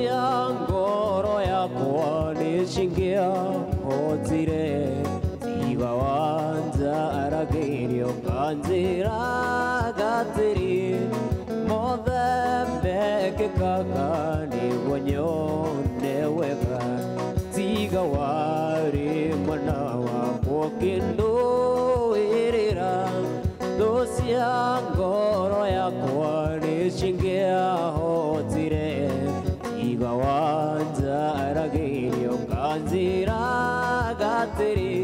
cia ngoro yakwa nĩcingĩahotire tiga wanjaragĩrio nganjĩra gatĩrĩ mothe mekĩkaga nĩguo nyone wega tiga warĩ mwana wakwa ũkĩndũĩrĩra thũ cia ngoro yakwa nĩcingĩahotire tiga wanjaragĩrio nganjĩra gatĩrĩ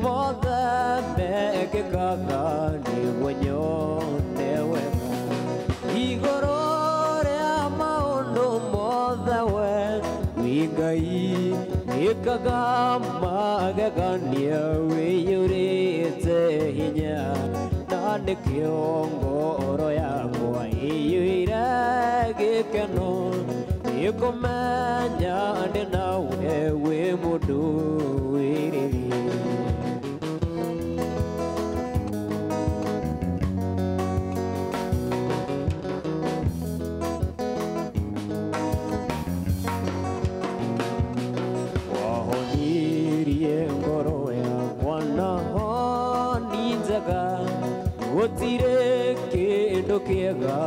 mothe mekĩkaga nĩguo nyone wega igũrũ rĩa maũndũ mothe we wĩ Ngai wĩkaga magegania wĩiyũrĩte hinya na nĩkĩo ngoro yakwa ĩiyũire gĩkeno nĩkũmenya ndĩ nawe wĩ mũndũ wĩrĩrie. Wahonirie ngoro yakwa na honi njega gũtirĩ kĩndũ kĩega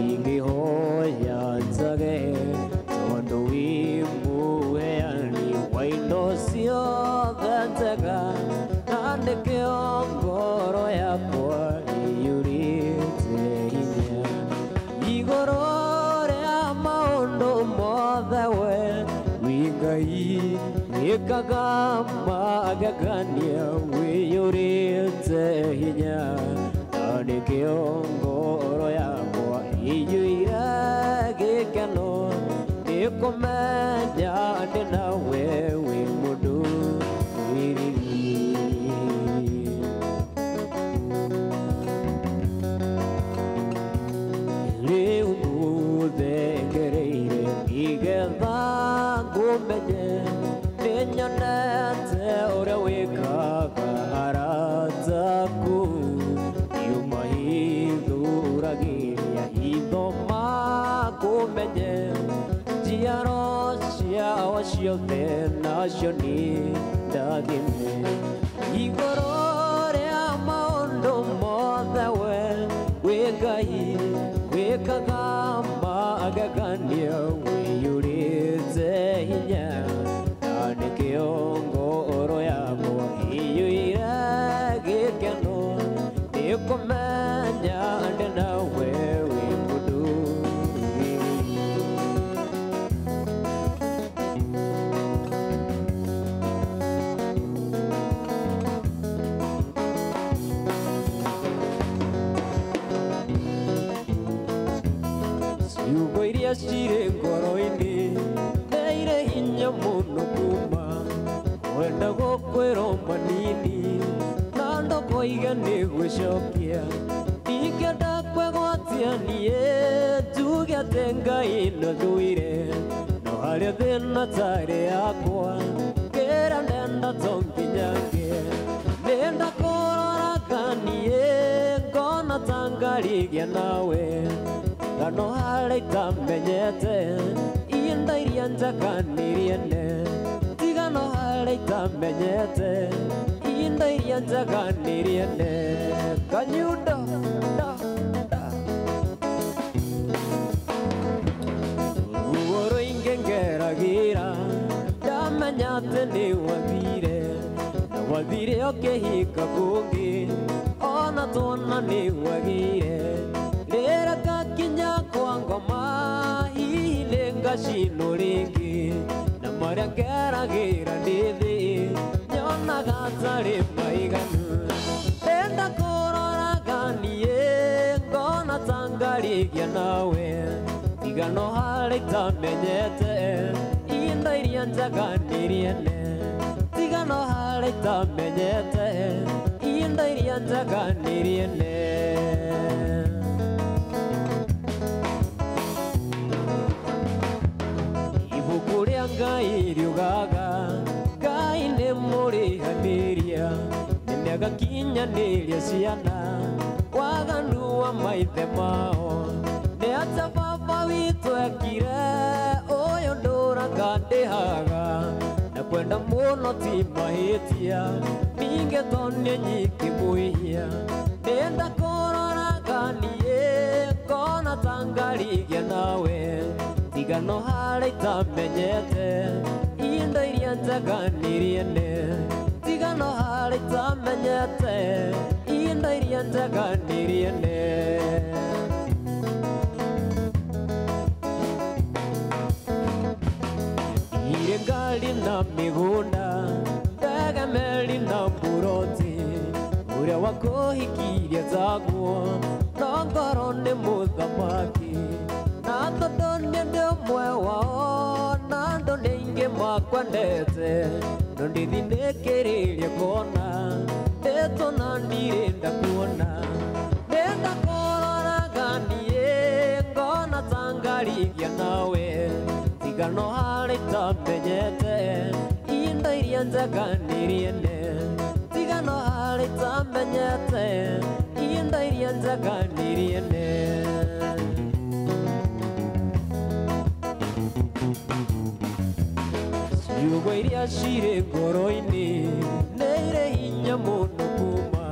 ingĩhoya njage tondũ wĩ mũheani wa indo ciothe njega na nĩkĩo ngoro yakwa ĩiyũrĩte hinya igũrũ rĩa maũndũ mothe we wĩ Ngai wĩkaga magegania wĩiyũrĩte hinya na nĩkĩo ngoro yakwa ĩiyũire gĩkeno nĩkũmenya ndĩ nawe wĩ mũndũ wĩrĩrie. Rĩu mũthengereire nĩgetha ngũmenye nĩnyonete ũrĩa wĩkaga arata aku nĩũmahithũragĩria hitho makũmenye njiaro ciao ciothe nacio nĩ ndathime igũrũ rĩa maũndũ mothe we wĩ Ngai wĩkaga magegania wĩiyũrĩte hinya na nĩkĩo ngoro yakwa ĩiyũire gĩkeno nĩkũmenya ndĩ nawe wĩ mũndũ wĩrĩrie. Ciugo iria cirĩ ngoro-inĩ nĩ irĩ hinya mũno kuma wenda gũkwĩrwo manini na ndũkoige nĩ gwĩcokia ndingĩenda kwĩgwatia niĩ njuge atĩ Ngai nĩathũire no harĩa thĩna tarĩ yakwa kĩrĩa ndenda to nginya ngĩe nĩnda kũroraga niĩ ngona ta ngarigia nawe ngano harĩa itamenyete indo iria njaganirie ne tigano harĩa itamenyete indo iria njaganirie ne kanyundo da da ruo rũingĩ ngeragĩra ndamenya atĩ nĩ wathire na wathire ũkĩhika kũngĩ ona tuona nĩ wagire rĩrĩa ngakinya kwa ngoma hihi nĩngacinwo rĩngĩ na marĩa ngeragĩra ndĩ thĩ nyonaga tarĩ maiganu ndenda kũroraga niĩ ngona ta ngarigia nawe tigano harĩa itamenyete indo iria njaganirie ne tigano harĩa itamenyete indo iria njaganirie ne. Ibuku rĩa Ngai riugaga Ngai nĩ mũrĩhanĩria nĩagakinyanĩria ciana waganu wa maithe mao nĩ atĩa baba witũ ekire ũyũ ndĩhaga na kwenda mũno ti mahĩtia ningĩ to nĩ nyingĩ mwĩhia ndenda kũroraga niĩ ngona ta ngarigia nawe tiga no harĩa itamenyete indo iria njeganirie nĩ tiga no harĩa itamenyete indo iria njeganirie nĩ Irĩ ngari na mĩgũnda ndege meri na mburoti ũrĩa wakũhikirie taguo no ngoro nĩ mũthamaki na tondũ niĩ ndĩ ũmwe wao na andũ nĩ aingĩ makwendete no ndithinĩkĩrĩrie kuona ndĩtwo na ndirĩ ndakuona ndenda kũroraga niĩ ngona ta ngarigia nawe tiga no harĩa itamenyete indo iria njeganirie nĩ tiga no harĩa itamenyete indo iria njeganirie nĩ ciugo iria cirĩ ngoro-inĩ nĩ irĩ hinya mũno kuma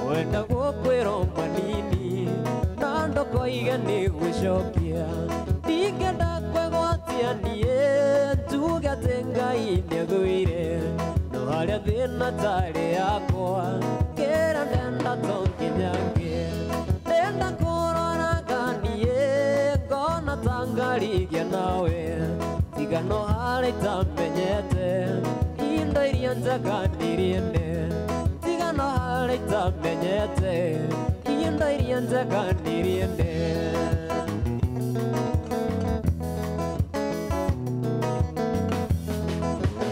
wenda gũkwĩra manini na ndũkoige nĩ gwĩcokia ndingĩenda kwĩgwatia niĩ njuge atĩ Ngai nĩathũire no harĩa thĩna tarĩ yakwa kĩra ndenda to nginya ngĩe ndenda kũroraga niĩ ngona ta ngarigia nawe tiga no harĩa itamenyete indo iria njeganirie nĩ tiga no harĩa itamenyete indo iria njeganirie nĩ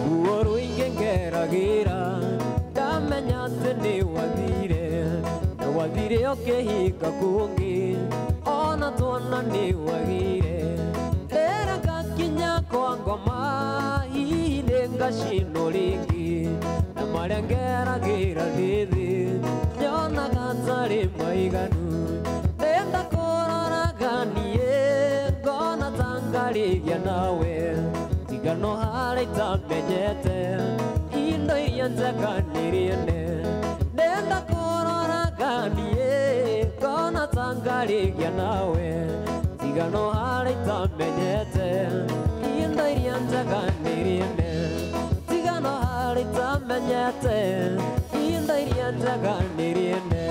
ruo rũingĩ ngeragĩra ndamenya atĩ nĩ wathire na wathire ũkĩhinga kũngĩ ona tuona nĩ wagire rĩrĩa ngakinya kwa ngoma hihi nĩ ngacinwo rĩngĩ na marĩa ngeragĩra ndĩ thĩ nyonaga tarĩ maiganu ndenda kũroraga niĩ ngona ta ngarigia nawe tiga no harĩa itamenyete indo iria njeganirie nĩ ndenda kũroraga niĩ ngona ta ngarigia nawe tiga no harĩa itamenyete indo iria njeganirie nĩ tiga no harĩa itamenyete indo iria njeganirie nĩ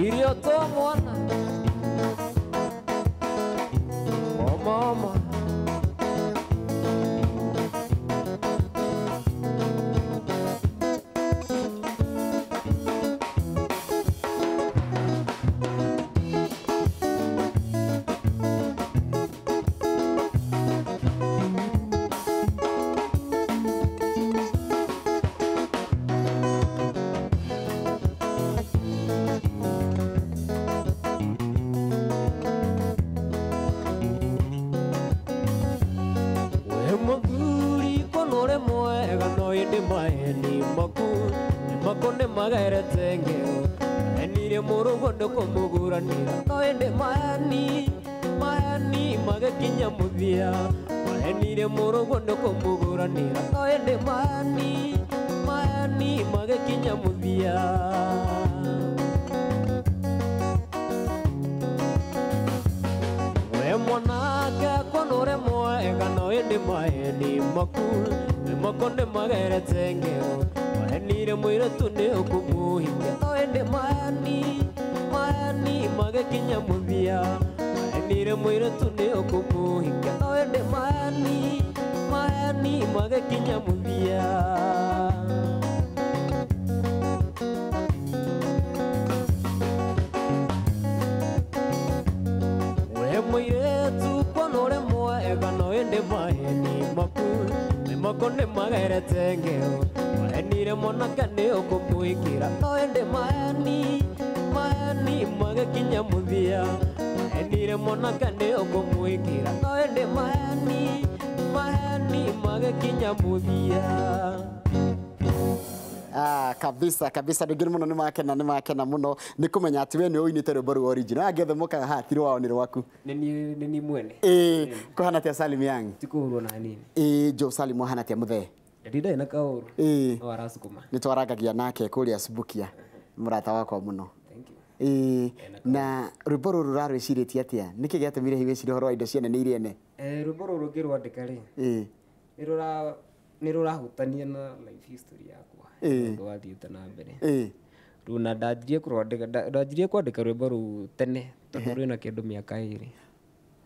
Irio to mwana oh mama Mũthuri kono ũrĩ mwega no ĩndĩ maheni maku mako nĩ magerete ngero enirie mũrũguo ndũkũmũguranĩra no ĩndĩ maheni maheni magĩkinya mũthia mahenirie mũrũguo ndũkũmũguranĩra no ĩndĩ maheni maheni magĩkinya mũthia We mwanake kono ũrĩ mwega no ĩndĩ maheni maku mako nĩ magerete ngero mahenire mũirĩtu nĩ ũkũmũhikia no ĩndĩ maheni maheni magĩkinya mũthia mahenire mũirĩtu nĩ ũkũmũhikia no ĩndĩ maheni maheni magĩkinya mũthia We mũirĩtu kono ũrĩ mwega no ĩndĩ maheni maku mako nĩ magerete ngero mahenire mwanake nĩ ũkũmũhikĩra no ĩndĩ maheni maheni magĩkinya mũthia mahenire mwanake nĩ ũkũmũhikĩra no ĩndĩ maheni maheni magĩkinya mũthia. Kabisa kabisa ndå muno nä makena nä makena muno nä kå menya atä we nä å inä te rwä mbo rå original angä othe mokaga haha ti rwao nä rwaku. Nĩ niĩ mwene. Kũhana atia Salim Young? Ti kũũru ona hanini. Joe Salim ahana atia mũthee? Ndindarĩ na kaũru. No aracukuma. Nä twarangagia nake kå rä a Subukia, mũrata wakwa mũno. Thank you. Na rwĩmbo rũrũ rarwĩcirĩtie atĩa? Nĩkĩ gĩatũmire hihi wĩcirie ũhoro wa indo ciene nĩ irĩ ene? Rwĩmbo rũrũ ngĩrwandĩka rĩ, nĩ rũrahutania na life history yakwa, ũndũ wathiĩte na mbere. Rĩu na ndanjirie kũrwandĩka, ndanjirie kwandĩka rwĩmbo rũu tene tondũ rwĩna kĩndũ mĩaka 2.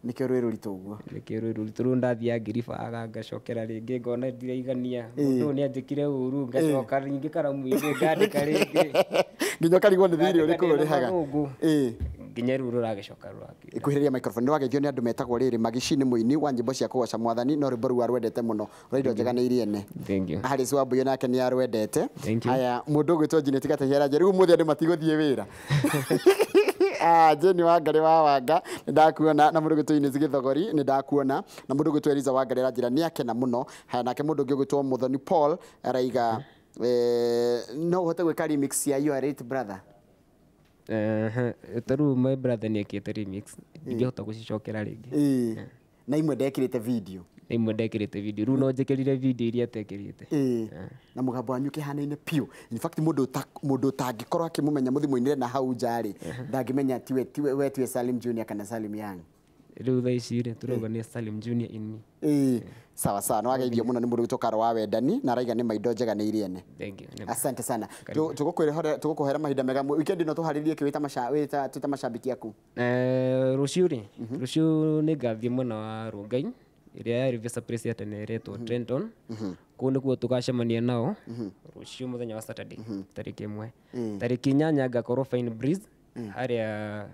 Nĩkĩo rwĩ rũritũ ũguo? Nĩkĩo rwĩ rũritũ. Rĩu ndathiaga ngĩribaga ngacokera rĩngĩ ngona ndiraigania, mũndũ ũyũ nĩanjĩkire ũru, ngacoka rĩngĩ karamu-inĩ ngandĩka rĩngĩ. Nginya ũkarigwo nĩ thirĩ ũrĩkũ ũrĩhaga. Nginya rĩu rũragĩcoka rũrakinya. Ikuhĩrĩria microphone. Nĩ wageithio nĩ andũ metagwo rĩrĩ Magici nĩ mũini wa nyĩmbo cia kũgoca mwathani, no rwĩmbo rũu arwendete mũno rwa indo njega nĩ irĩ ene. Thank you. Harris Wambui nake nĩ arwendete. Thank you. Haya, mũndũ ũgwĩtwo Janet Gatahia rĩu ũmũthĩ andũ matigũthiĩ wĩra. Jane Wangari wa Wanga nĩ ndakuona, na mũndũ ũgwĩtwo Ines Gĩthogori nĩ ndakuona, na mũndũ ũgwĩtwo Eliza Wangari aranjĩra nĩ akena mũno. Haya, nake mũndũ ũngĩ ũgwĩtwo Muthoni Paul araiga no ũhote gwĩka remix ya You Are It Brother. Ta rĩu my brother nĩ ekĩte remix, ndingĩhota gũcicokera rĩngĩ. Na imwe ndekĩrĩte video. Na imwe ndekĩrĩte video, rĩu no njĩkĩrire video iria atekĩrĩte. Na mũgambo wanyu ũkĩhanaine piũ. In fact mũndũ ũtangĩkorwo akĩmũmenya mũthimũ-inĩ na hau nja rĩ, ndangĩmenya tiwe we tiwe Salim Junior kana Salim Young. Rĩu thaa ici rĩ, tũrauga nĩ Salim Junior in me. Sawa sawa, nĩ wageithio mũno nĩ mũndũ ũgwĩtwo Karo wa Wendani, na araiga nĩ maindo njega nĩ irĩ ene. Thank you. Asante sana. Tũgũkũhera mahinda mega. Weekend ĩno tũharĩrie kĩ wĩta macambĩki aku? Rũciũ rĩ, rũciũ nĩ ngathiĩ mwena wa Rongai ĩrĩa yarĩ Visa Press ya tene ĩretwo Trenton. Kũu nĩkuo tũgacemania nao rũciũ mũthenya wa Saturday tarĩki 1. Tarĩki 8 ngakorwo Fine Breeze harĩa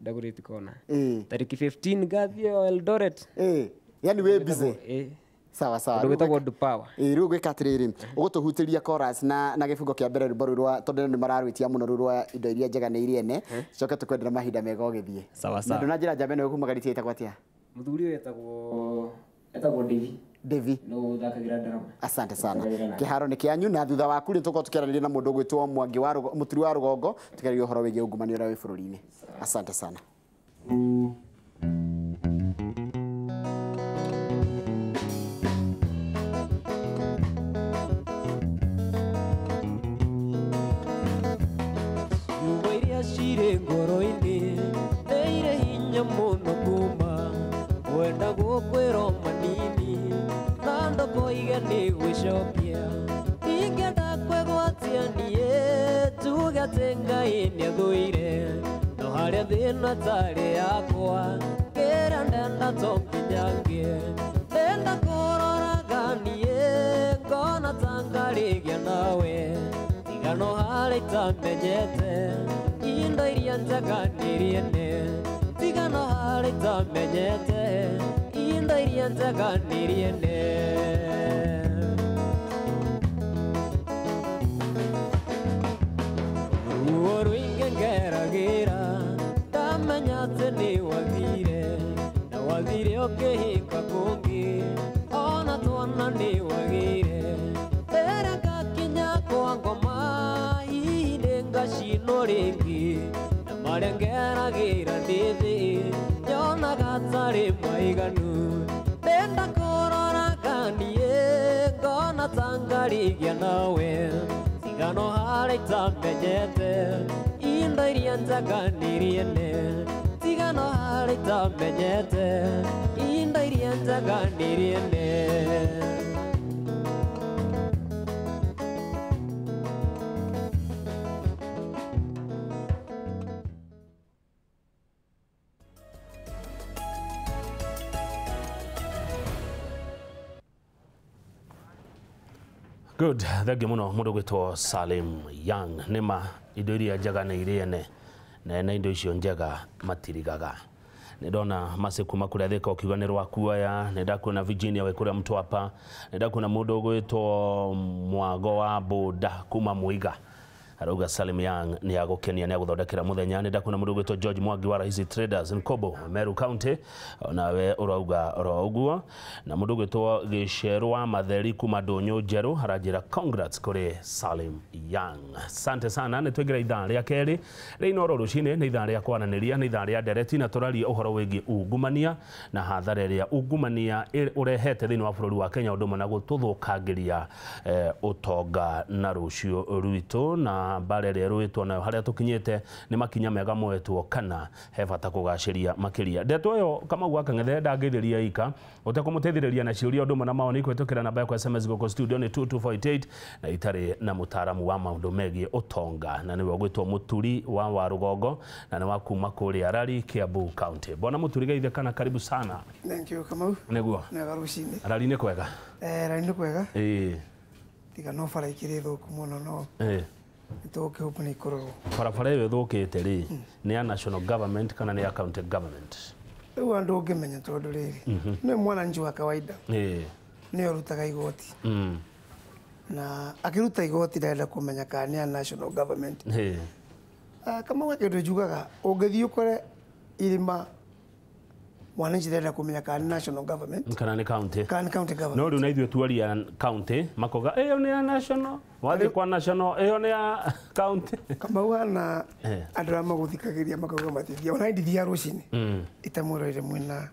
Dagoretti Corner. Tarĩki 15 ngathiĩ Eldoret. Yani wĩ busy. Sawa sawa. Ũndũ wĩtagwo Dupawa. Rĩu gwĩka atĩrĩrĩ, ũgũtũhutĩria chorus na gĩbungo kĩa mbere rwĩmbo rũu rwa tondũ nĩ mararwĩtia mũno rũu rwa indo iria njega nĩ irĩ ene. Coke tũkwendera mahinda mega ũgĩthiĩ. Sawa sawa. Na ndũnanjĩra njamba ĩno ĩkumagaritie ĩtagwo atĩa? Mũthuri ũyũ etagwo Devi. Devi. No ũthakagĩra drama. Asante sana. Kĩharo nĩ kĩanyu, na thutha waku rĩ tũkorwo tũkĩaranĩria na mũndũ ũgwĩtwo Mwangi wa Mũturi wa Rũgongo, tũkĩaria ũhoro wĩgiĩ ungumania ũrĩa wĩ bũrũri-inĩ. Asante sana. Ciugo iria cirĩ ngoro-inĩ nĩ irĩ hinya mũno kuma wenda gũkwĩrwo manini na ndũkoige nĩ gwĩcokia. Ingĩenda kwĩgwatia niĩ tuge atĩ Ngai nĩathũire, no harĩa thĩna tarĩ yakwa kĩrĩa ndenda to nginya ngĩe. Ndenda kũroraga niĩ ngona ta ngarĩgia nawe, tiga no harĩa itamenyete indo iria njega nĩ irĩ ene. Tiga no harĩa itamenyete indo iria njega nĩ irĩ ene. Ruo rũingĩ ngeragĩra ndamenya atĩ nĩ wathire, na wathire ũkĩhika kũngĩ ona twana nĩ wagĩire. Rĩrĩa ngakinya kwa ngoma hihi nĩ ngacinwo rĩngĩ, na marĩa ngeragĩra ndĩ thĩ nyonaga tarĩ maiganu. Ndenda kũroraga niĩ ngona ta ngarigia nawe, tiga no harĩa itamenyete indo iria njega nĩ irĩ ene. Tiga no harĩa itamenyete indo iria njega nĩ irĩ ene. Good, thank you muno mundu gwitwo Salim Young. Nima indo iria njega nĩ irĩ ene, na ene indo icio njega matirigaga. Nĩ ndona Mercy kuma kũrĩa Thika ũkiuga nĩ rwakuoya, nĩ ndakuona Virginia wĩ kũrĩa Mtwapa, nĩ ndakuona mũndũ ũgwĩtwo Mwago wa Boda kuma Muiga. Arauga Salim Young nĩ agũkenia, nĩ agũthondekera mũthenya. Nĩ ndakuona mũndũ ũgwĩtwo George Mwangi wa Rahisi Traders Nkobo, Meru County, onawe ũrauga oro ũguo. Na mũndũ ũgwĩtwo Gĩcerũ wa Matheri kuma Ndũnyũ Njerũ aranjĩra congrats kũrĩ Salim Young. Asante sana. Nĩ twaingĩra ithaa rĩa kerĩ rĩa Inooro rũcinĩ, nĩ ithaa rĩa kwaranĩria, nĩ ithaa rĩa ndereti, na tũraria ũhoro wĩgiĩ ungumania na hathara ĩrĩa ungumania ũrehete thĩinĩ wa bũrũri wa Kenya, ũndũ ũmwe na gũtũthũkangĩria ũtonga na rũciũ rwitũ, na mbara ĩrĩa ĩrũĩtwo nayo harĩa tũkinyĩte nĩ makinya mega moetwo kana he bata kũgacĩria makĩria. Ndeto ĩyo Kamau wa Kang'ethe ndangĩthĩria ika ũtekũmũteithĩrĩria na ciũria ũndũ ũmwe na mawoni kũhĩtũkĩra namba yakwa SMS gũkũ studio nĩ 2248, na itarĩ na mũtaaramu wa maũndũ megiĩ ũtonga, na nĩwe ũgwĩtwo Mũturi wa Warũgongo, na nĩ wa kuma kũrĩa Rari, Kiambu County. Bwana Mũturi, geithe kana karibu sana. Thank you, Kamau. Nĩguo. Nĩwega rũcinĩ. Rari nĩ kwega? Rari nĩ kwega. Ĩĩ. Tiga no bara ikĩrĩ thũku mũno, no nĩtũgũkĩhope nĩ ikũrorwo. Barabara ĩyo ĩthũkĩte rĩ, nĩ ya national government kana nĩ ya county government? Rĩu andũ ũngĩmenya, tondũ rĩrĩ nĩ mwananchi wa kawaida nĩwe ũrutaga igoti, na akĩruta igoti ndarenda kũmenya kana nĩ ya national government. Kamau, kĩndũ njugaga, ũngĩthiĩ ũkore irima, mwananchi ndarenda kũmenya kana nĩ national government kana nĩ county. Kana nĩ county government. No rĩu na ithuĩ tuaria county makoga ĩyo nĩ ya national, wathiĩ kwa national ĩyo nĩ ya county. Kamau, hana andũ arĩa magũthikagĩria makauga matithia ona ndithia rũcinĩ itamwĩroire mwĩna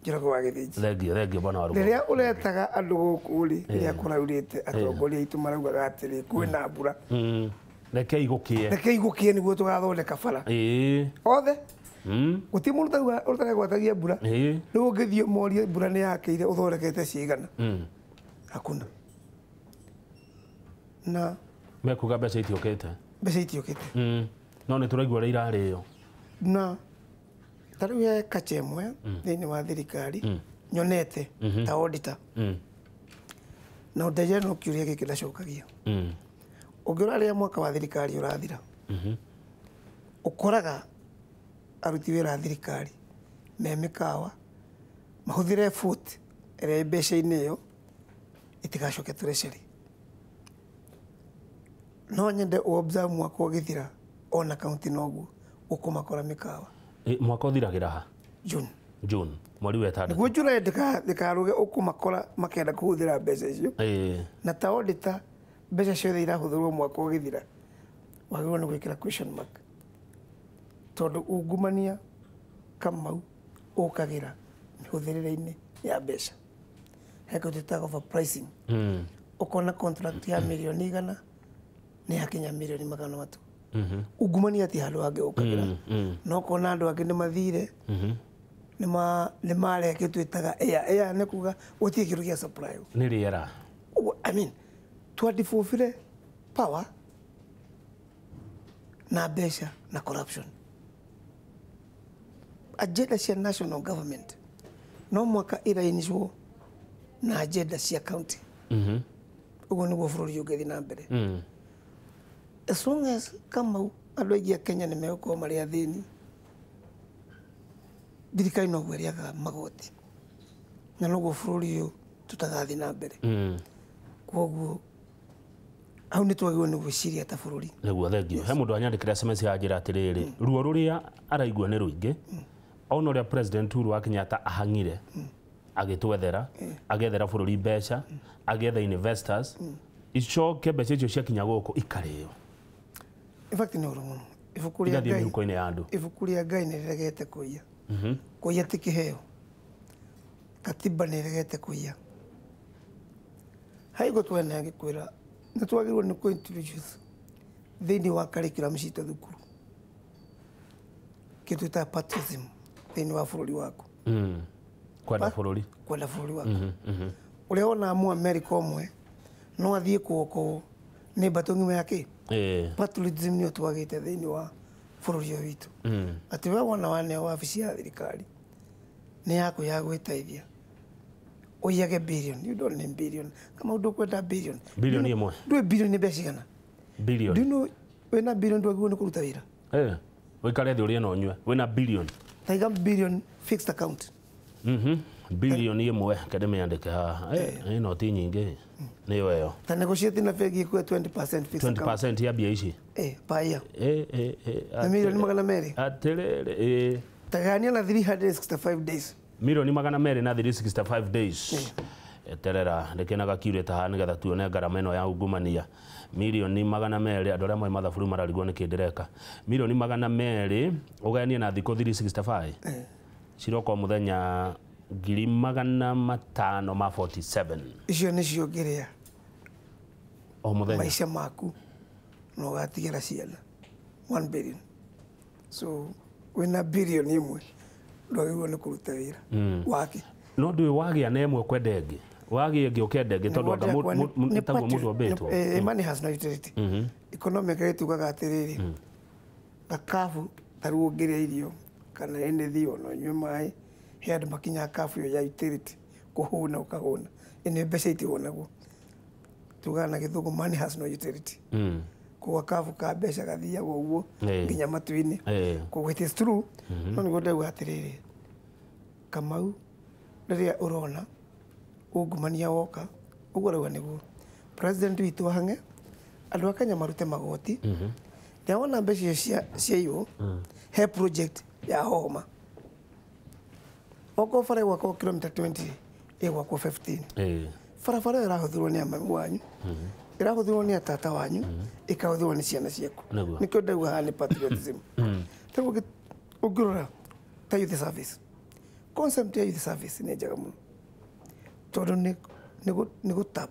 Njoroge wa Gĩthĩnji. Thengio, thengio bwana wa Rũgongo. Rĩrĩa ũretaga andũ gũkũ rĩ, rĩrĩa kũraurĩte, atongoria aitũ maraugaga atĩrĩ, kwĩna mbura, Rekei gũkĩe. Rekei gũkĩe nĩguo tũgathondeka bara. Othe gũtirĩ mũndũ ũtaregwatagia mbura. Rĩu ũngĩthiĩ ũmorie mbura nĩ yakĩire, ũthondekete cigana? Hakuna. Na mekuga mbeca itiũkĩte. Mbeca itiũkĩte. No nĩ tũraigua ũrĩa irarĩo. Na ta rĩu he kacha ĩmwe thĩinĩ wa thirikari nyonete ta auditor, na ũndeje no kĩũria gĩkĩ ndacokagia. Ũngĩrora rĩrĩa mwaka wa thirikari ũrathira, ũkoraga aruti wĩra a thirikari me mĩkawa mahũthĩre effort ĩrĩa ĩ mbeca-inĩ ĩyo ĩtigacoke treasury. No nyende ũobserve mwaka ũgĩthira ona kaunti noguo ũkũmakora mĩkawa. Mwaka ũthiragĩra ha? June. June, mweri wa ĩtandatũ. Nĩguo July ndĩkarũge ũkũmakora makenda kũhũthĩra mbeca icio. Na ta auditor, mbeca ciothe irahũthĩrwo mwaka ũgĩthira wagĩrĩirwo nĩ gwĩkĩra question mark, tondũ ungumania, Kamau, ũkagĩra mĩhũthĩrĩre-inĩ ya mbeca. He kĩndũ twĩtaga overpricing. Ũkona contract ya mirioni 100 nĩ yakinya mirioni 300. Ungumania ti handũ hangĩ ũkagĩra, no ũkona andũ angĩ nĩ mathire nĩ marehe kĩndũ twĩtaga air. Air nĩ kuga gũtirĩ kĩndũ gĩa supply. Nĩ rĩera. Ũguo, I mean, twadifufire power na mbeca na corruption. Agenda cia national government no mwaka irainishwo na agenda cia county. Ũguo nĩguo bũrũri ũngĩthiĩ na mbere. As long as, Kamau, andũ aingĩ a Kenya nĩ megũkorwo marĩ athĩni, thirikari noguo ĩrĩagaga magoti, na noguo bũrũri ũyũ tũtagathiĩ na mbere. Koguo hau nĩ twagĩrĩirwo nĩ gwĩciria ta bũrũri. Nĩguo, thengio. He mũndũ anyandĩkĩra SMS ya njĩra atĩrĩrĩ, ruo rũrĩa araigua nĩ rũingĩ ona ũrĩa President Uhuru wa Kenyatta ahang'ire agĩtwethera, agethera bũrũri mbeca, agetha investors, icoke mbeca icio ciakinya gũkũ ikarĩo. In fact, nĩ ũru mũno. Ibuku rĩa igathiĩ Ngai, mĩhuko-inĩ ya andũ. Ibuku rĩa Ngai nĩ rĩregete kũiya. Kũiya ti kĩheo. Katiba nĩ ĩregete kũiya. Haigũ twene ngĩkwĩra nĩ twagĩrĩirwo nĩ kũ introduce thĩinĩ wa curriculum citũ thukuru kĩndũ twĩtaga patriotism thĩinĩ wa bũrũri waku. Kwenda bũrũri. Kwenda bũrũri waku. Ũrĩa wonaga mu America ũmwe no athiĩ kuokowo nĩ mbatũ ng'ima ya kĩ. Patriotism nĩyo twagĩte thĩinĩ wa bũrũri ũyũ witũ, atĩ we wona waneo wabici ya thirikari nĩ yaku ya gwĩteithia, ũiyage billion. You don't need billion kama ũndũ billion. Bilioni 1. Ndũĩ billion nĩ mbeca cigana? Bilioni. Do you know wĩna billion ndwagĩrĩirwo nĩ kũruta wĩra? Ũikare thĩ ũrĩe na ũnyue wĩna bilioni. Taiga billion fixed account. Bilioni 1 kende mĩandĩke haha. Ĩno ti nyingĩ. Nĩyo ĩyo. Ta negotiate na bengi ikuhe 20% fixed account. 20% ya mbia ici. Per year. Na 200,000,000. Atĩrĩrĩ. Tagania na 365 days. 200,000,000 na 365 days. Eterera ndikenaga kiure ta haha nigetha tuone ngarama ĩno ya ungumania. 200,000,000 andũ arĩa moĩ mathabu rĩu mararigwo nĩkĩ ndĩreka. 200,000,000 ũgayanie na thikũ 365. Ciroka o mũthenya 547. Icio nĩcio ũngĩrĩa o mũthenya maica maku na ũgatigĩra ciana 1 billion. So wĩna bilioni 1 ndwagĩrĩirwo nĩ kũruta wĩra wake. No ndũĩ wagĩa na ĩmwe kwenda ĩngĩ, wagĩa ĩngĩ ũkenda ĩngĩ tondũ anga taguo mũndũ ambĩtwo. Money has no utility. Economically tugaga atĩrĩrĩ, gakabu ta rĩu ũngĩrĩa irio kana anything ona ũnyue maĩ, he andũ makinyaga kabu ĩyo ya utility kũhũna ũkahũna, ĩno mbeca itihũnagwo. Tugaga na gĩthũngũ money has no utility. Koguo kabu ka mbeca gathiaga ũguo nginya matu-inĩ. Koguo it is true, no nĩguo ndauga atĩrĩrĩ, Kamau rĩrĩa ũrona ungumania woka ũguo arauga nĩguo president witũ ahange andũ a Kenya marute magoti. Ndĩrona mbeca icio ciaiywo he project ya homa. Okorwo bara ĩgwakwo kilomita 20 ĩgwakwo 15. Barabara ĩyo ĩrahũthĩrwo nĩ mami wanyu, ĩrahũthĩrwo nĩ atata wanyu, ĩkahũthĩrwo nĩ ciana ciaku. Nĩkĩo ndauga haha nĩ patriotism. Rĩu ũngĩrora ta youth service, concept ya youth service nĩ njega mũno tondũ nĩ gũtap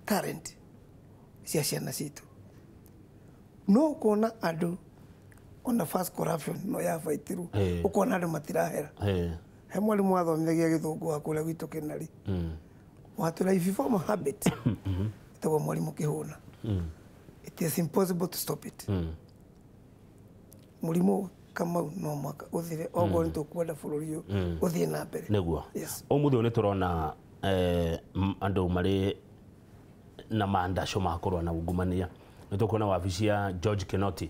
talent cia ciana citũ. No ũkona andũ ona first corruption no yabaitirwo, ũkona andũ matirahera. He mwarimũ wathomithagia gĩthũngũ wa kũrĩa gwitũ Kĩnari, watwĩra if you form a habit ĩtagwo mwarimũ Kĩhũna, it is impossible to stop it. Mũrimũ Kamau no mwaka ũthire, okorwo nĩ tũkwenda bũrũri ũyũ ũthiĩ na mbere. Nĩguo. Ũmũthĩ ũyũ nĩ tũrona andũ marĩ na mandaco ma kũrũa na ungumania. Nĩ tũkuona wabici ya George Kinoti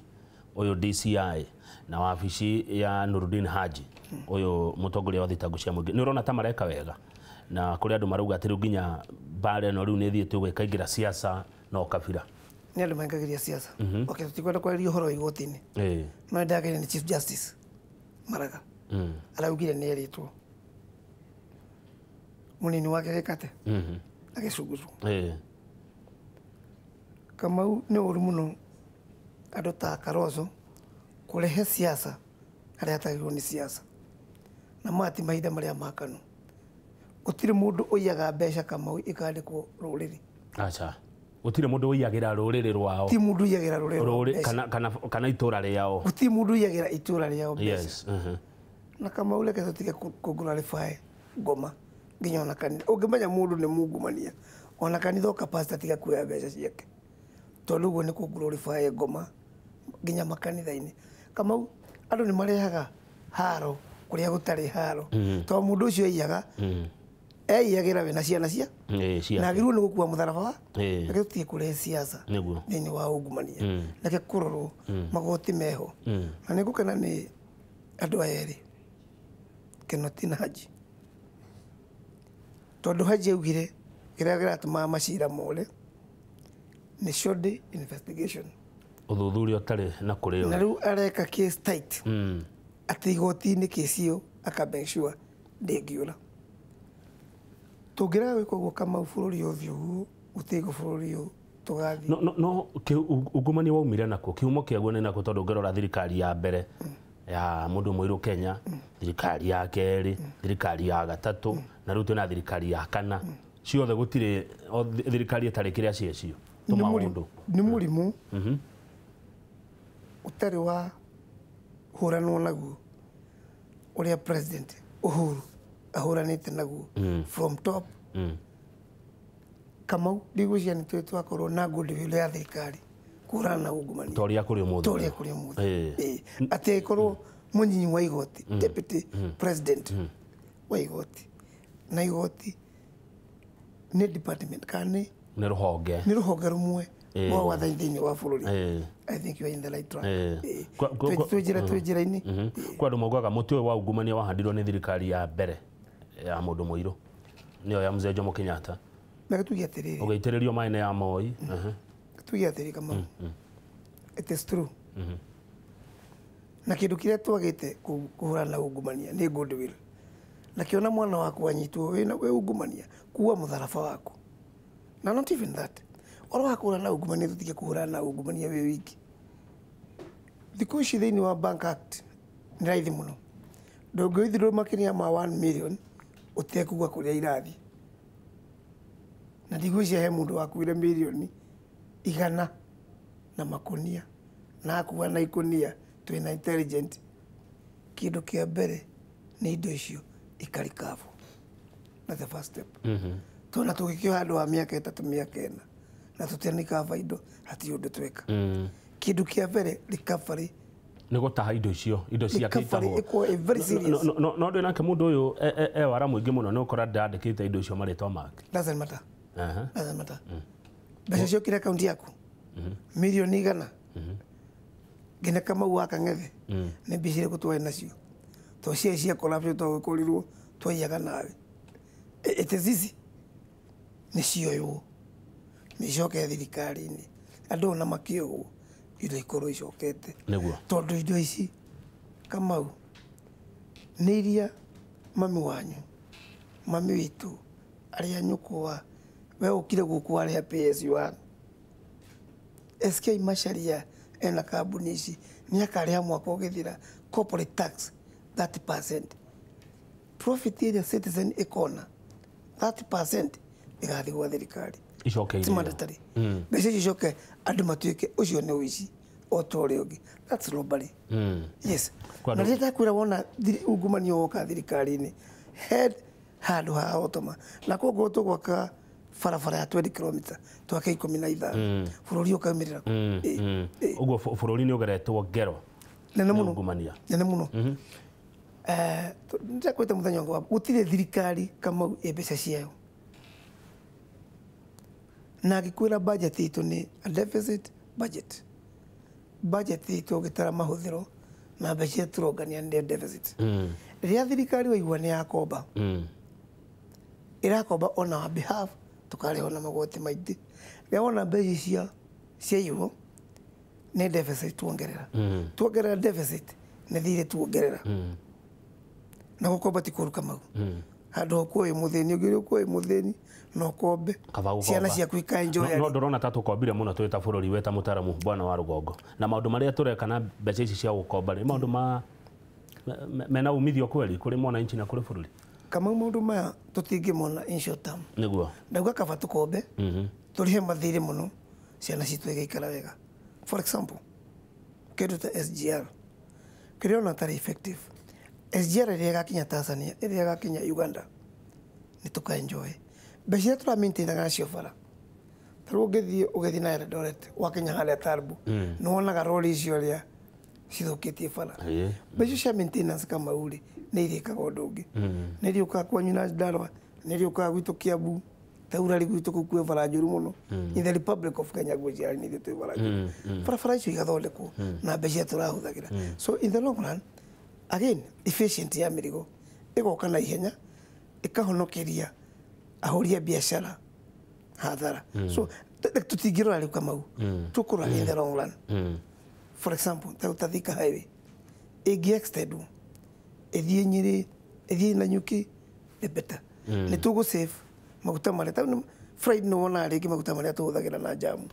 ũyũ DCI na wabici ya Nurudin Haji ũyũ mũtongoria wa thitango cia mũingĩ. Nĩ ũrona ta mareka wega, na kũrĩ andũ marauga atĩ rĩu nginya mbara ĩno rĩu nĩ ĩthiĩte ũguo ĩkaingĩra siasa na ũkabira. Nĩ andũ maingagĩria siasa. Okay, tũtikwenda kwarĩria ũhoro wa igoti-inĩ. No nĩndagĩrĩire nĩ Chief Justice Maraga. Araugire nĩ erĩtwo. Mũnini wake agĩka atĩa? Agĩcungũcwo. Kamau nĩ ũru mũno andũ ta Kalonzo kũrehe siasa harĩa hatagĩrĩirwo nĩ siasa. Na maya ti mahinda marĩa ma KANU. Gũtirĩ mũndũ ũiyaga mbeca Kamau ikandĩkwo rũrĩrĩ. Aca. Gũtirĩ mũndũ ũiyagĩra rũrĩrĩ rwao. Ti mũndũ ũiyagĩra rũrĩrĩ rwao mbeca. Kana itũra rĩao. Gũtirĩ mũndũ ũiyagĩra itũra rĩao mbeca. Na Kamau reke tũtige kũ-glorify ngoma nginya ona kanitha. Ũngĩmenya mũndũ nĩ mungumania, ona kanitha ũka pastor tiga kuoya mbeca ciake. Tondũ ũguo nĩ kũ-glorify ngoma nginya makanitha-inĩ. Kamau andũ nĩ marehaga haro kũrĩa gũtarĩ haro. Tondũ mũndũ ũcio aiyaga, eiyagĩra we na ciana cia na agĩrĩirwo nĩ gũkua mũtharaba wa reke tũtige kũrehe siasa thĩinĩ wa ungumania. Reke kũrorwo magoti meho. Na nĩngũkena nĩ andũ aya erĩ, Kinoti na Haji. Tondũ Haji augire kĩrĩa kĩratũmaga macira more nĩ shoddy investigation. Ũthuthuria ũtarĩ na kũrĩ Na rĩu areka case tight. Atĩ igoti-inĩ case ĩyo aka make sure ndĩngĩũra. Tũngĩrega gwĩka ũguo Kamau bũrũri ũthiĩ ũguo, gũtirĩ bũrũri ũyũ tũgathiĩ. No ungumania waumire nakũ, kĩhumo kĩaguo nĩ nakũ tondũ ũngĩrora thirikari ya mbere ya mũndũ mũirũ Kenya, thirikari ya kerĩ, thirikari ya gatatũ, na rĩu twĩna thirikari ya kana. Ciothe gũtirĩ thirikari ĩtarĩ kĩrĩa ciacio. Tũmaũndũ. Nĩ mũrimũ ũtarĩ wa hũranwo naguo ũrĩa President Uhuru ahũranĩte naguo from top. Kamau ndigwĩciria nĩ tũrĩ twakorwo na goodwill ya thirikari kũhũrana na ungumania ta ũrĩa kũrĩ ũmũthĩ. Ta ũrĩa kũrĩ ũmũthĩ. Atĩ ĩkorwo mũnyinyi wa igoti, deputy president wa igoti, na igoti nĩ department kana nĩ rũhonge, nĩ rũhonge rũmwe rwa wathani thĩinĩ wa bũrũri. I think you are in the right track. Twĩ njĩra-inĩ. Kwa andũ maugaga mũtĩ ũyũ wa ungumania wahandirwo nĩ thirikari ya mbere ya mũndũ mũirũ nĩyo ya Mzee Jomo Kenyatta. Na tuge atĩrĩrĩ, ũgĩitĩrĩrio maĩ nĩ ya Moi. Tuge atĩrĩ Kamau, it is true. Na kĩndũ kĩrĩa twagĩte kũhũrana na ungumania nĩ goodwill. Na kĩona mwana waku anyitwo wĩna wĩ ungumania, kuua mũtharaba waku. Na not even that, ũhoro wa kũhũrana na ungumania, tũtige kũhũrana na ungumania wĩ wiki. Thikũ ici thĩinĩ wa Bank Act nĩ raithi mũno, ndũngĩithirwo makĩria ma 1 million ũtekuga kũrĩa irathiĩ. Na ndigwĩciria he mũndũ wakuire mirioni 100 na makonia na akua na ikũnia. Twĩna intelligent. Kĩndũ kĩa mbere nĩ indo icio ikarikabwo. That's the first step. Tona tũgĩkĩo handũ ha mĩaka 3, mĩaka 4 na tũtianikaba indo, hatirĩ ũndũ tweka. Kĩndũ kĩa mbere, recovery. Nĩ gũtaha indo icio, indo ciake. Recovery itahwo. ĩkorwo ĩ very serious. No ndĩ nake mũndũ ũyũ e wara mũingĩ mũno, nĩ ũkora ndandĩkĩte indo icio marĩtwa make. Doesn't matter. Doesn't matter. Mbeca ciokire akaunti yaku mirioni 100, nginya Kamau wa Kang'ethe, nĩ mbia cirĩkũ twarĩ nacio? To ciarĩ cia corruption, twagĩkorirwo twaiyaga nawe. It is easy. Nĩ cioywo, nĩ icoke thirikari-inĩ, andũ ona makĩoywo indo ikorwo icokete. Tondũ indo ici, Kamau, nĩ iria mami wanyu, mami witũ, arĩa nyũkwa, we ũkire gũkũ warĩha pay as you earn. SK Macharia ena kambuni ici, nĩ akarĩha mwaka ũgĩthira corporate tax 30%. Profit ĩrĩa citizen ĩkona, 30% ĩgathiĩ gwa thirikari. Icokeire. Ti mandatory. Mbeca icio icoke, andũ matuĩke ũcio nĩ ũici o ta ũrĩa ũngĩ. That's robbery. Yes. Kwa Na andũ- rĩrĩa ndakwĩra wona ungumania woka thirikari-inĩ, head handũ ha hotoma, na koguo tũgwaka barabara ya 20 km, twake 15, bũrũri ũkaumĩrĩra kũ? Ĩ, ĩ. Ũguo bũrũri nĩ ũgeretwo ngero nene nĩ mũno. ungumania. Nene mũno. Nĩndakwĩte mũthenya ũngĩ gũtirĩ thirikari, Kamau, ĩ mbeca ciayo. Na ngĩkwĩra budget itũ nĩ a deficit budget. Budget itũ ũgĩtara mahũthĩro na mbeca iria tũrongania nĩ deficit. Rĩrĩa thirikari waigua nĩ yakomba, ĩrakomba on our behalf, tũkarĩhwo na magoti maingĩ. Rĩrĩa wona mbeca icio ciaiywo nĩ deficit tuongerera, tuongerera deficit nĩ thirĩ tuongerera. Na gũkomba ti kũũru, Kamau. Handũ ũkuo wĩ mũthĩni, ũngĩ ũkuo wĩ mũthĩni no ũkombe, Kaba gũkomba. ciana ciaku ikaenjoy. No ndũrona ta tũkombire mũno twĩ ta bũrũri, wĩ ta mũtaramu bwana wa rũgongo, na maũndũ marĩa tũreka na mbeca ici cia gũkomba nĩ maũndũ ma mena umithio kweli kũrĩ mwananchi na kũrĩ bũrũri? Kamau, maũndũ maya tũtingĩmona in short term. Ndauga kaba tũkombe, tũrĩhe mathirĩ mũno, ciana citũ igaikara wega. For example, kĩndũ ta SGR kĩrĩa ona tarĩ effective, SGR ĩrĩa ĩgakinya Tanzania, ĩrĩa ĩgakinya Uganda, nĩ tũkaenjoy mbeca iria tũramaintainaga nacio bara. Ta rĩu ũngĩthiĩ, ũgĩthiĩ na Eldoret, wakinya harĩa Tarbu, nĩ wonaga rori icio ũrĩa cithũkĩtie bara. Mbeca icio cia maintenance, Kamau rĩ, nĩ irĩkaga ũndũ ũngĩ, nĩ iriũkaga kwanyu na Nyandarua, nĩ iriũkaga gwitũ Kiambu. Taurari gwitũ kũu kwĩ bara njũru mũno. In the Republic of Kenya gwĩciara nĩ ithuĩ twĩ bara njũru. Barabara icio igathondekwo na mbeca iria tũrahũthagĩra. So in the long run, again, efficient ya mĩrigo ĩgoka na ihenya, ĩkahonokeria ahũri a biacara hathara. So tũtingĩrora rĩu, Kamau, tũkũrora in the long run. For example, ta Thika Highway ĩngĩ extendwo ĩthiĩ Nyĩrĩ, ĩthiĩ Nanyuki, the better. Nĩ tũgũ save maguta marĩa ta freight, nĩ wonaga rĩngĩ maguta marĩa tũhũthagĩra na jamu.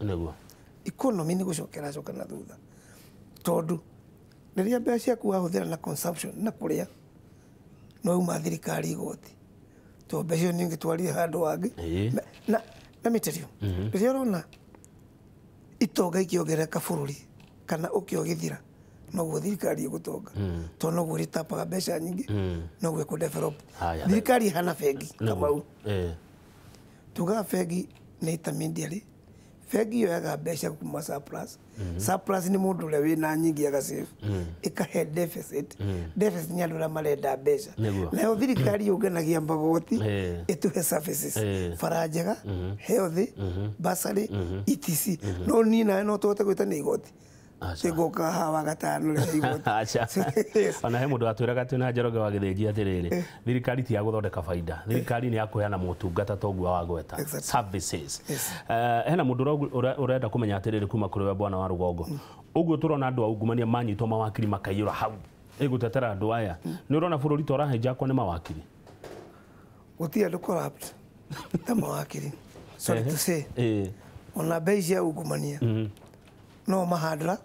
Economy nĩ gũcokera coka na thutha, tondũ rĩrĩa mbeca ciaku wahũthĩra na consumption na kũrĩa, no uma thirikari igoti, tondũ mbeca icio nĩ ũngĩtwarire handũ hangĩ. Na let me tell you, rĩrĩa ũrona itonga ikĩongerereka bũrũri kana ũkĩa ũgĩthira, noguo thirikari ĩgũtonga, tondũ noguo ĩrĩtapaga mbeca nyingĩ, noguo ĩkũ-develop. Haya. Thirikari ĩhana bengi, Kamau. Tugaga bengi nĩ intermediary. Bengi yoyaga mbeca kuma surplus. Surplus nĩ mũndũ ũrĩa wĩna nyingĩ agasave, ĩkahe deficit. Deficit nĩ andũ arĩa marenda mbeca. Nayo thirikari yũnganagia magoti, ĩtũhe services, bara njega, health, bursary, etc. No niĩ nawe no tũhote gwĩtania igoti? Aca. Nĩngũka haha wa gatano rĩhe igoti. Aca. Yes. Ona he mũndũ watwĩraga twĩna Njoroge wa Gĩthĩnji atĩrĩrĩ, thirikari ti ya gũthondeka baida, thirikari nĩ ya kũheana motungata toguo wagweta. Exactly. Services. Yes. Hena mũndũ ũrenda kũmenya atĩrĩrĩ kuma kũrĩ we bwana wa rũgongo, ũguo tũrona andũ a ungumania manyitwo mawakiri makaiyũra hau ĩgũtetera andũ aya, nĩ ũrona bũrũri ta ũrahenjakwo nĩ mawakiri? Gũtirĩ andũ corrupt ta mawakiri, sorry to say. Ona mbei cia ungumania no mahandũra,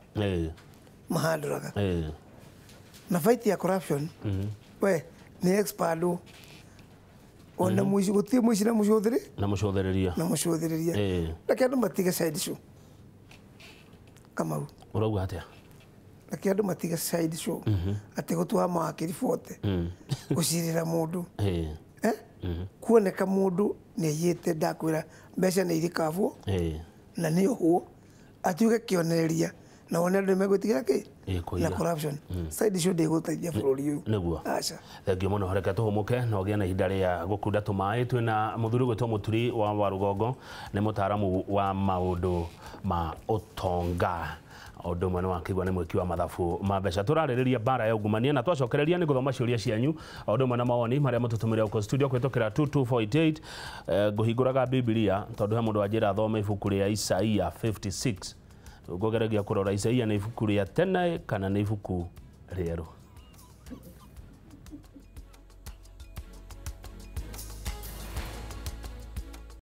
mahandũraga. Na fight ya corruption we nĩ expandwo ona mũici, gũtirĩ mũici na mũcũthĩrĩ na mũcũthĩrĩria. Na mũcũthĩrĩria. Reke andũ matige side show, Kamau. Ũrauga atĩa? Reke andũ matige side show atĩ gũtwara mawakiri 40 gũcirĩra mũndũ. Eh? Kuoneka mũndũ nĩ aiyĩte, ndakwĩra mbeca nĩ irikabwo na nĩ ohwo atuĩke kĩonereria na wone andũ nĩ megwĩtigĩra kĩ kũiya. Na corruption side show ndĩgũteithia bũrũri ũyũ. Nĩguo. Aca. Thengiũ mũno, reke tũhũmũke na ũgĩe na ihinda rĩa gũkunda tũmaĩ. Twĩna mũthuri ũgwĩtwo Mũturi wa Warũgongo, nĩ mũtaaramu wa maũndũ ma ũtonga, ũndũ ũmwe nĩ wakĩigua nĩ mwĩki wa mathabu ma mbeca. Tũrarĩrĩria mbara ya ungumania na twacokereria nĩ gũthoma ciũria cianyu o ũndũ ũmwe na mawoni marĩa mũtũtũmĩre gũkũ studio kũhĩtũkĩra 22488. Ngũhingũraga Bibilia tondũ he mũndũ wanjĩra thome ibuku rĩa Isaia 56. Ngũgeragia kũrora Isaia nĩ ibuku rĩa tene kana nĩ ibuku rĩerũ.